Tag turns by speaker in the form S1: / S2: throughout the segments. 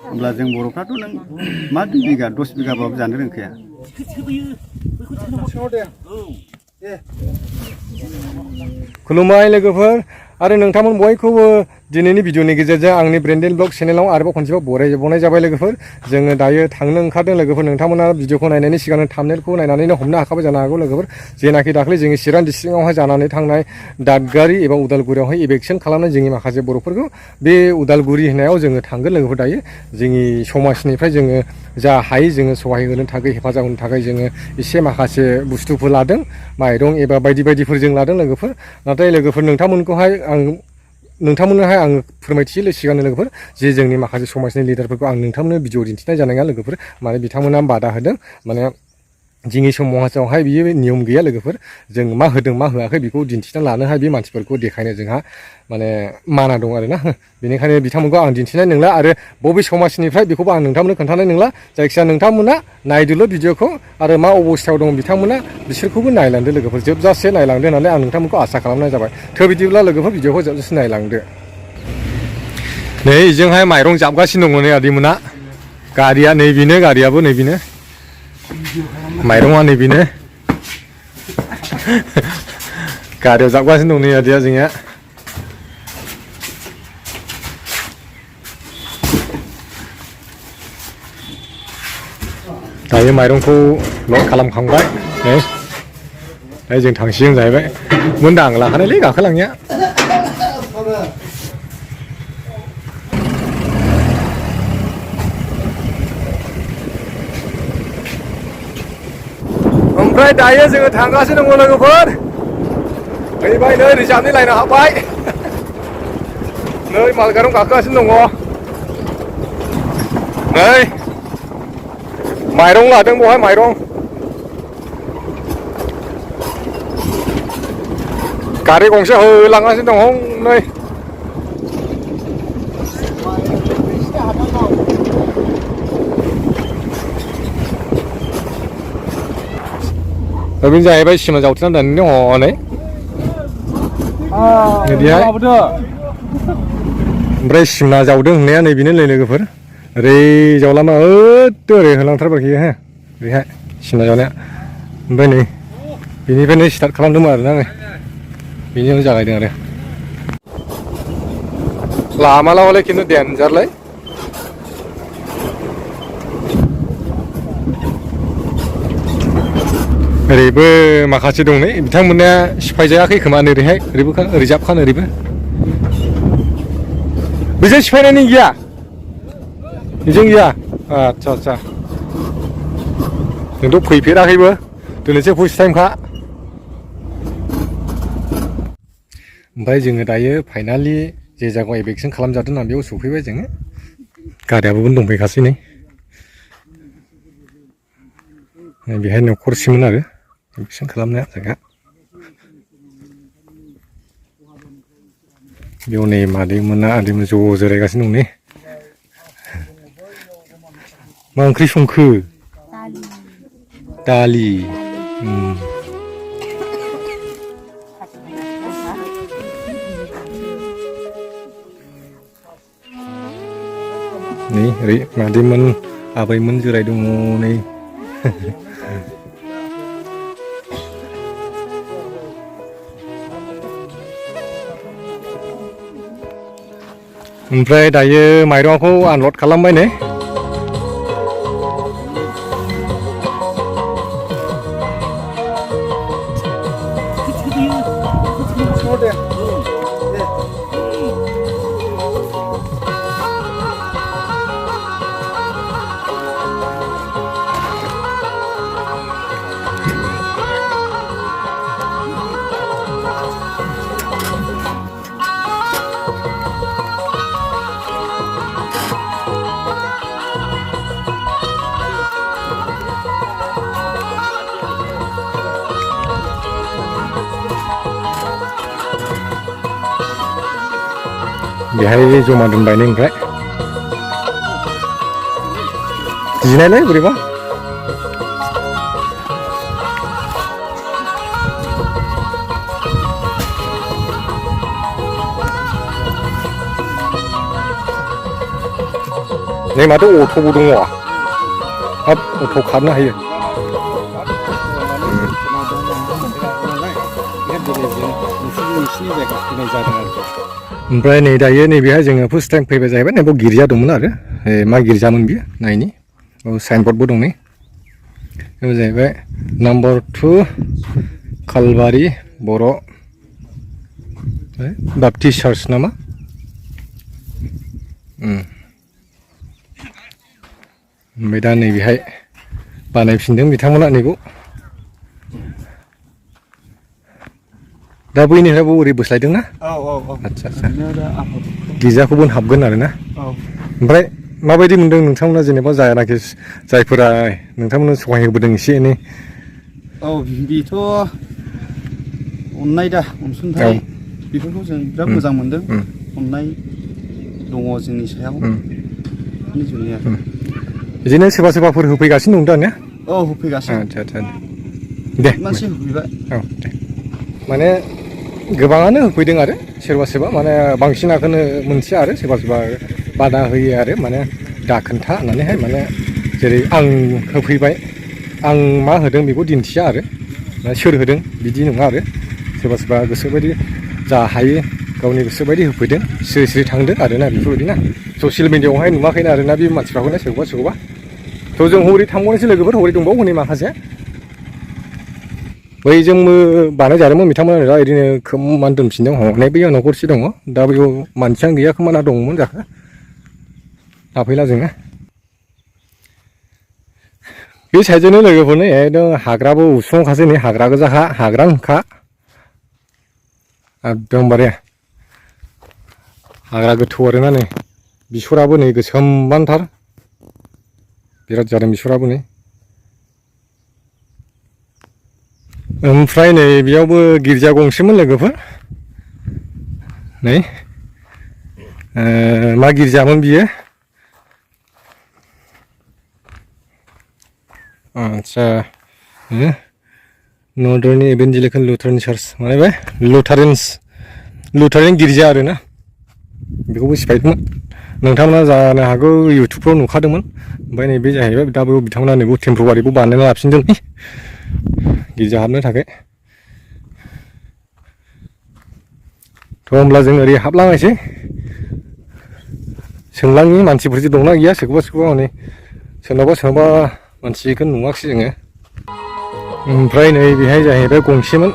S1: होमब्ला जों बर'फ्राथ' नों मा 2 बिगा 10 बिगाबाबो जानो रोंखाया।
S2: खुलुमबाय लोगोफोर आरो नोंथांमोन बयखौबो दिनैनि भिडिअनि गेजेरजों आंनि ब्रेन्डेल ब्लग चेनेलाव आरोबाव खनसेबाव बरायबावनाय जाबाय लोगोफोर। जोङो दायो थांनो ओंखारदों लोगोफोर। नोंथांमोना भिडिअखौ नायनायनि सिगांनो थाम्बनेलखौ नायनानैनो हमनो हाखाबाय जानो हागौ लोगोफोर। जेनाखि दाख्लै जोंनि चिरां डिस्ट्रिक्टआवहाय जानानै थांनाय दादगारि एबा उदालगुरियावहाय इभेकसन खालामनाय जोंनि माखासे बर'फोरखौ बे उदालगुरि होननायाव जोङो थांगोन लोगोफोर। दायो जोंनि समाजनिफ्राय जोङो जा हायो जोङो सहाय होनो थाखाय हेफाजाब होनो थाखाय जोङो एसे माखासे बुस्थुफोर लादों, माइरं एबा बायदि बायदिफोर जों लादों लोगोफोर। नाथाय लोगोफोर नोंथांमोननोहाय आङो फोरमायथियो सिगांनो लोगोफोर जे जोंनि माखासे समाजनि लिडारफोरखौ आं नोंथांमोननो भिडिअ दिन्थिनाय जानाय नङा लोगोफोर। माने बिथांमोना बादा होदों, माने जोंनि समाजावहाय बियो नियम गैया लोगोफोर। जों मा होदों मा होआखै बेखौ दिन्थिना लानोहाय बे मानसिफोरखौ देखायनो जोंहा माने माना दं आरोना। बेनिखायनो बिथांमोनखौ आं दिन्थिनाय नंला आरो बबे समाजनिफ्राय बेखौबो आं नोंथांमोननो खोन्थानाय नंला। जायखिजाया नोंथांमोना नायदोल' भिडिअखौ आरो मा अबस्थायाव दं बिथांमोना बिसोरखौबो नायलांदो लोगोफोर। जोबजासे नायलांदो होननानै आं नोंथांमोनखौ आसा खालामनाय जाबाय। थो बिदिब्ला लोगोफोर भिडिअखौ जोबजासे नायलांदो। नै जोंहाय माइरं जाबगासिनो दङ नै आदैमोना। गारिया नैबेनो, गारियाबो नैबेनो, माइरङा नैबेनो। गारियाव जाबगासिनो दं नै आदैया जोंनिया। दायो माइरंखौ लड खालामखांबाय। नै जों थांसिगोन जाहैबाय। मोनदां लाखानायलै गाखोलांनाया। ओमफ्राय दायो जोङो थांगासिनो दङ लोगोफोर। फैबाय नै रिजार्भनि लाइनाव हाबबाय। नै मालगारियाव गाखोगासिनो दङ। नै माइरं लादों बहाय माइरं। गारि गंसे होलांगासिनो दं हनै। बेनो जाहैबाय सिमा जावथेना दानदों हनै। बिदिहाय ओमफ्राय सिमा जावदों होननाया नैबेनो लोगोफोर। ओरै जावलामा ओरै होलांथारबाय हो ओरैहाय सिमा जावनाया। ओमफ्राय नै बेनिफ्रायनो स्टार्ट खालामदोंमोन आरोना नै बेनियावनो जागायदों आरो। लामाला हले खिन्थु देन्जारलै। ओरैबो माखासे दं नै बिथांमोना सिफायजायाखै खोमा ओरैहाय ओरैबोखा ओरैजाबखान ओरैबो। बेजों सिफायनायनि गैया? बेजों गैया? आदसा आदसा। जोंथ' फैफेराखैबो दिनैसो फार्स्ट टाइमखा। ओमफ्राय जोङो दायो फाइनालि जे जायगायाव इभेकसन खालामजादों ना बेयाव सफैबाय जोङो। गारियाबो दंफैखासै नै। बेहाय न'खरसेमोन आरो इभेकसन खालामनाया जायगा। बेयाव नै मादैमोना आदैमोन ज' जिरायगासिनो दं नै। मा ओंख्रि संखो? दालि। नै ओरै मादैमोन आबैमोन जिरायदों नै। ओमफ्राय दायो माइरंखौ आनलड खालामबाय नै। बेहाय जमा दोनबाय नै ओमफ्राय गिनायलै बोरैबा। नै माथो अट'बो दङ हाब अट' खारनो हायो ओमफ्राय नै दायो नैबेहाय जोङो फार्स्ट टाइम फैबाय जाहैबाय नै बेयाव गिर्जा दंमोन आरो मा गिर्जामोन बियो नायनि साइनबर्डबो दं नै बेयाव जाहैबाय नाम्बार 2 कालबारि बर' बाप्टिस्ट चार्च नामा ओमफ्राय दा नैबेहाय बानायफिनदों बिथांमोना नैबाव दा बैनिफ्रायबो ओरै बोस्लायदों ना आदसा आदसा गिर्जाखौबो हाबगोन आरो ना ओमफ्राय माबायदि मोनदों नोंथांमोना जेनेबा जायानाखि जायफोरा नोंथांमोननो सहाय होबोदों एसे एनै
S1: बेथ' अननाय दा अनसुंथाइ बेफोरखौ जों बिराद मोजां मोनदों अननाय दङ जोंनि सायाव
S2: बिदिनो सोरबा सोरबाफोर होफैगासिनो दं दा ने
S1: होफैगासिनो
S2: आदसा आदसा दे
S1: मानसि होफैबाय
S2: दे माने गोबाङानो होफैदों आरो सोरबा सोरबा माने बांसिनाखौनो मोनथिया आरो सोरबा सोरबा बादा होयो आरो माने दा खोन्था होननानैहाय माने जेरै आं होफैबाय आं मा होदों बेखौ दिन्थिया आरो सोर होदों बिदि नङा आरो सोरबा सोरबा गोसोबायदि जा हायो गावनि गोसोबायदि होफैदों सिरि सिरि थांदों आरोना बेफोरबायदि ना ससियेल मिडियायावहाय नुवाखैनो आरोना बे मानसिफ्राखौनो सोरखौबा सोरखौबा थ' जों हरै थांबावनोसै लोगोफोर हरै दंबावो हनै माखासे बै जोंबो बानायजादोंमोन बिथांमोना दा ओरैनो खोमान दोनफिनदों हनै बैयाव न'खरसे दङ दा बैयाव मानसियानो गैया खोमा ना दङमोन जाखो हाबफैला जोङो बे साइडजोंनो लोगोफोरनो एकदम हाग्राबो उसुंखासै नै हाग्रा गोजाखा हाग्रांखा एकदमबारे हाग्रा गोथौ आरोना नै बिसराबो नै गोसोमबानथार बिराद जादों बिसराबो नै ओमफ्राय नै बेयावबो गिर्जा गंसेमोन लोगोफोर नै मा गिर्जामोन बियो आदसा नर्दार्न इभेन्जेलिकेल लुथारेन चार्च माने बे लुथारेन गिर्जा आरोना बेखौबो सिफायदोंमोन नोंथांमोना जानो हागौ इउटुबफ्राव नुखादोंमोन ओमफ्राय नैबे जाहैबाय दा बेयाव बिथांमोना नैबे टेम्प'रारिबो बानायना लाफिनदों गिर्जा हाबनो थाखाय थ' होमब्ला जों ओरै हाबलांनोसै सोंलांनि मानसिफोर दंना गैया सोरखौबा सोरखौबा हनै सोरनावबा मानसिखौ नुवाखिसै जोङो ओमफ्राय नै बेहाय जाहैबाय गंसेमोन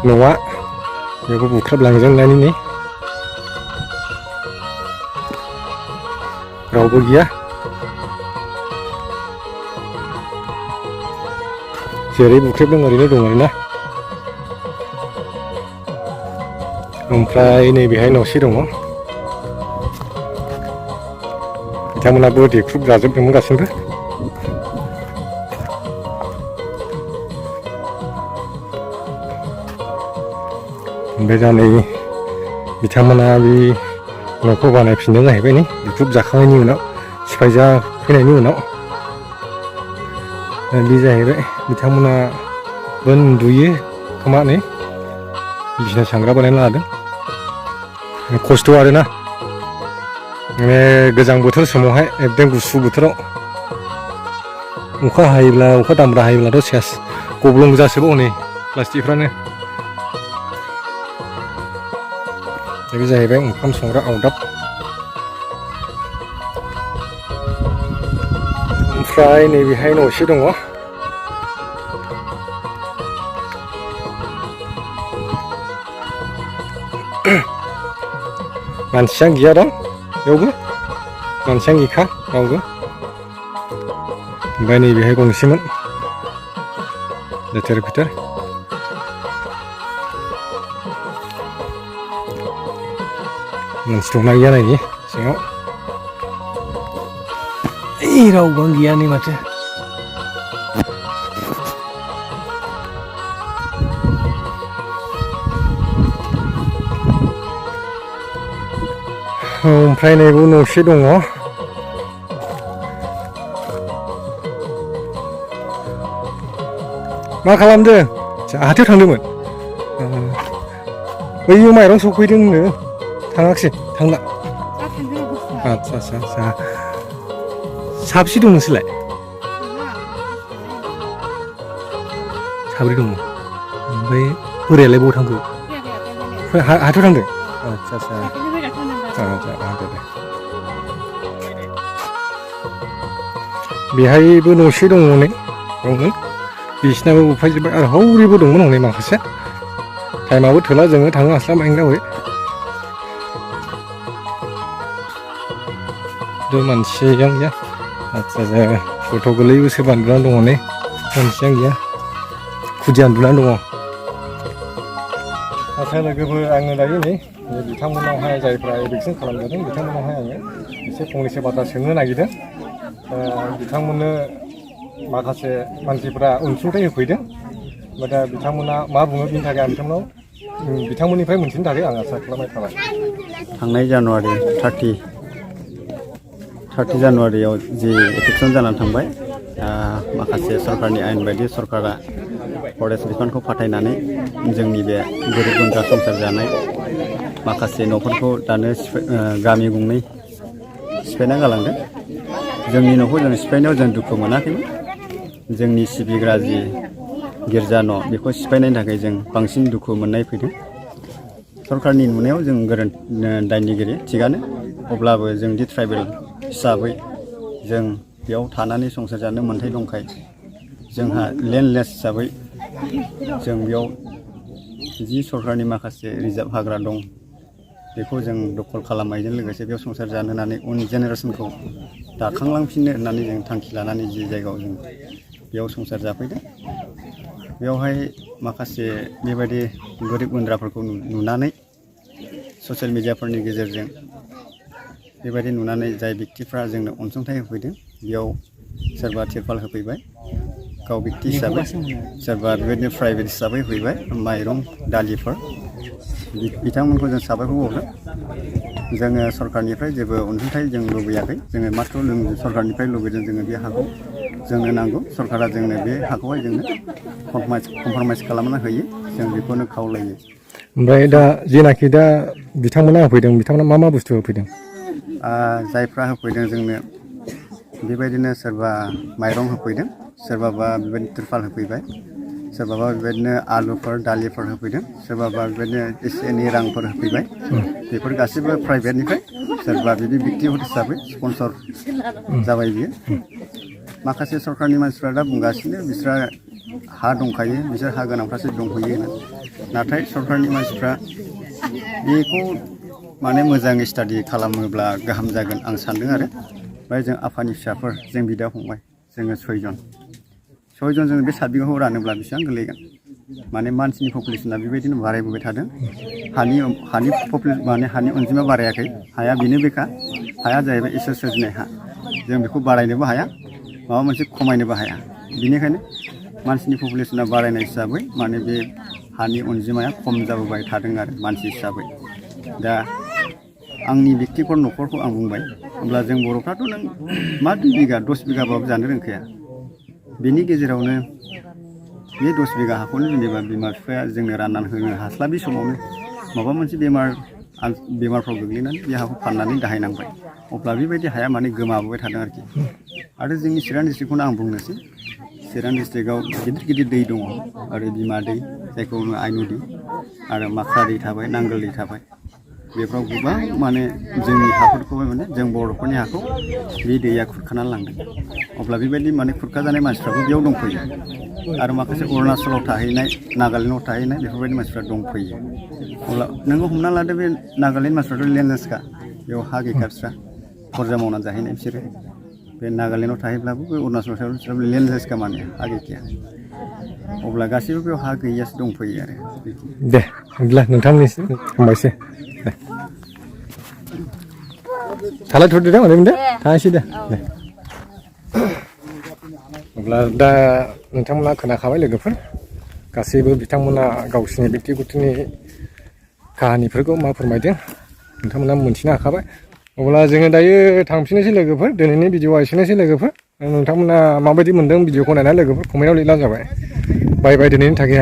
S2: न'आ बेखौ बुख्राबलांजोबनायनि नै रावबो गैया जेरै बुख्रेबदों ओरैनो दं आरोना ओमफ्राय नैबेहाय न'से दङ बिथांमोनाबो देख्रुब जाजोबदोंमोन गासैबो ओमफ्राय दा नै बिथांमोना बे न'खौ बानायफिनदों जाहैबाय नै देख्रुब जाखांनायनि उनाव सिफायजा फैनायनि उनाव बे जाहैबाय बिथांमोनाबो उन्दुयो खोमा नै बिसिना सांग्रा बानायना लादों खस्थ' आरोना माने गोजां बोथोर समावहाय एकदम गुसु बोथोराव अखा हायोब्ला अखा दामब्रा हायोब्लाथ' सेस गब्लं जाजोबो हनै प्लास्टिकफ्रानो बे जाहैबाय ओंखाम संग्रा अरदाब ओमफ्राय नैबेहाय न'से दङ मानसियानो गैया दं बेयावबो मानसियानो गैखा रावबो ओमफ्राय नैबेहाय गंसेमोन लेथेर फेथेर मानसि दंना गैया नायनि सिङाव रावबो गैया नै माथो ओमफ्राय नैबो न'से दङ मा खालामदों हाथायाव थांदोंमोन बैयो माइरं सफैदोंनो थाङाखिसै थांला आदसा साबेसे दं नोंसोरलाय साब्रै दङ ओमफ्राय बोरायालाय बबाव थांखो हाथायाव थांदों आदसा दे बेहायबो न'से दङ नै दंमोन बिसिनाबो बुफायजोब्बाय आरो हौरिबो दंमोन हनै माखासे टाइमाबो थोला जोङो थांनो हास्लाबाय दावै मानसियानो गैया आदसा गथ' गोरलैबो सोरबा उन्दुनानै दङ नै मानसियानो गैया खुदिया उन्दुनानै दङ आदसा लोगोफोर आङो दायो नै बिथांमोनावहाय जायफ्रा भेक्सिन खालामजादों बिथांमोनावहाय आङो एसे फंनैसो बाथ्रा सोंनो नागिरदों बिथांमोननो माखासे मानसिफ्रा अनसुंथाइ होफैदों ओमफ्राय दा बिथांमोना मा बुङो बिनि थाखाय आं बिथांमोननिफ्राय मोनथिनो थाखाय आं आसा खालामनाय थाबाय
S1: थांनाय जानुवारि 30 जानुवारियाव जि इलेक्सन जानानै थांबाय माखासे सरकारनि आयेन बायदि सरकारा फरेस्ट बिफानखौ फाथायनानै जोंनि बे गोरिब गुन्द्रा संसार जानाय माखासे न'फोरखौ दानो गामि गंनै सिफायना गालांदों जोंनि न'खौ जों सिफायनायाव जों दुखु मोनाखैमोन जोंनि सिबिग्रा जि गिर्जा न' बेखौ सिफायनायनि थाखाय जों बांसिन दुखु मोननाय फैदों सरकारनि नुनायाव जों दायनिगिरि थिगानो अब्लाबो जोंदि ट्राइबेल हिसाबै जों बेयाव थानानै संसार जानो मोन्थाय दंखाय जोंहा लेन्डलेस हिसाबै जों बेयाव जि सरकारनि माखासे रिजार्भ हाग्रा दं बेखौ जों दखल खालामनायजों लोगोसे बेयाव संसार जानो होननानै उन जेनेरेसनखौ दाखांलांफिननो होननानै जों थांखि लानानै जि जायगायाव जों बेयाव संसार जाफैदों बेयावहाय माखासे बेबायदि गोरिब गुन्द्राफोरखौ नुनानै ससियेल मिडियाफोरनि गेजेरजों बेबायदि नुनानै जाय व्यक्तिफ्रा जोंनो अनसुंथाइ होफैदों बेयाव सोरबा तिरपाल होफैबाय गाव व्यक्ति हिसाबै सोरबा बेबायदिनो प्राइभेट हिसाबै होफैबाय माइरं दालिफोर बिथांमोनखौ जों साबायखर बावदों जोङो सरकारनिफ्राय जेबो अनसुंथाइ जों लुबैयाखै जोङो माथ्र' सरकारनिफ्राय लुबैदों जोङो बे हाखौ जोंनो नांगौ सरकारा जोंनो बे हाखौहाय जोंनो कमप्रमाइस खालामना होयो जों बेखौनो खावलायो
S2: ओमफ्राय दा जेनाखि दा बिथांमोना होफैदों बिथांमोना मा बुस्थु होफैदों
S1: जायफ्रा होफैदों जोंनो बेबायदिनो सोरबा माइरं होफैदों सोरबाबा बेबायदिनो तिरपाल होफैबाय सोरबाबा बेबायदिनो आलुफोर दालिफोर होफैदों सोरबाबा बेबायदिनो एसे एनै रांफोर होफैबाय बेफोर गासैबो प्राइभेटनिफ्राय सोरबा बिदि व्यक्तिगत हिसाबै स्पन्सर जाबाय बियो माखासे सरकारनि मानसिफ्रा दा बुंगासिनो बिस्रा हा दंखायो बिसोर हा गोनांफ्रासो दंफैयो नाथाय सरकारनि मानसिफ्रा बेखौ माने मोजाङै स्टाडि खालामोब्ला गाहाम जागोन आं सान्दों आरो ओमफ्राय जों आफानि फिसाफोर जों बिदा फंबाय जोङो 6 जन जों बे सार्टिफिकेटखौ रानोब्ला बेसेबां गोलैगोन माने मानसिनि पपुलेसना बेबायदिनो बारायबोबाय थादों हानि अनजिमा बारायाखै हाया बेनो बेखा हाया जाहैबाय इसोर सोरजिनाय हा जों बेखौ बारायनोबो हाया माबा मोनसे खमायनोबो हाया बेनिखायनो मानसिनि पपुलेसना बारायनाय हिसाबै माने बे हानि अनजिमाया खम जाबोबाय थादों आरो मानसि हिसाबै दा आंनि व्यक्तिगत न'खरखौ आं बुंबाय अब्ला जों बर'फ्राथ' नों मा 2 बिघा 10 बिघाबाबो जानो रोंखाया बेनि गेजेरावनो बे 10 बिघा हाखौनो जेनेबा बिमा बिफाया जोंनो राननानै होनो हास्लाबि समावनो माबा मोनसे बेमारफ्राव गोग्लैनानै बे हाखौ फाननानै दाहायनांबाय अब्ला बेबायदि हाया माने गोमाबोबाय थादों आरो जोंनि चिरां डिस्ट्रिक्टखौनो आं बुंनोसै चिरां डिस्ट्रिक्टआव गिदिर दै दङ आरो बिमा दै जायखौ होनो आइनु दै आरो माख्रा दै थाबाय नांगोल दै थाबाय बेफ्राव गोबां माने जोंनि हाफोरखौहाय माने जों बर'फोरनि हाखौ बे दैया खुरखानानै लांदों अब्ला बेबायदि माने खुरखाजानाय मानसिफ्राबो बेयाव दंफैयो आरो माखासे अरुणाचलाव थाहैनाय नागालेण्डआव थाहैनाय बेफोरबायदि मानसिफ्रा दंफैयो अब्ला नोङो हमना लादो बे नागालेण्ड मानसिफ्राथ' लेन्डलेसखा बेयाव हा गैखा बिस्रा खरजा मावनानै जाहैनाय बिसोरो बे नागालेण्डआव थाहैब्लाबो बे अरुणाचलाव थाहैब्लाबो लेन्डलेसखा माने हा गैखाया अब्ला गासैबो बेयाव हा गैयियासो दंफैयो आरो
S2: दे बिदिब्ला नोंथांनिसिम हामबायसै दे सालायथ'दो दे माने दे थांसै दे अब्ला दा नोंथांमोना खोनाखाबाय लोगोफोर गासैबो बिथांमोना गावसिनि व्यक्तिगतनि काहानिफोरखौ मा फोरमायदों नोंथांमोना मोनथिनो हाखाबाय अब्ला जोङो दायो थांफिननोसै लोगोफोर दिनैनि भिडिअआ एसेनोसै लोगोफोर नोंथांमोना माबायदि मोनदों भिडिअखौ नायना लोगोफोर कमेन्टआव लिरब्लानो जाबाय बाय बाय दिनैनि थाखाय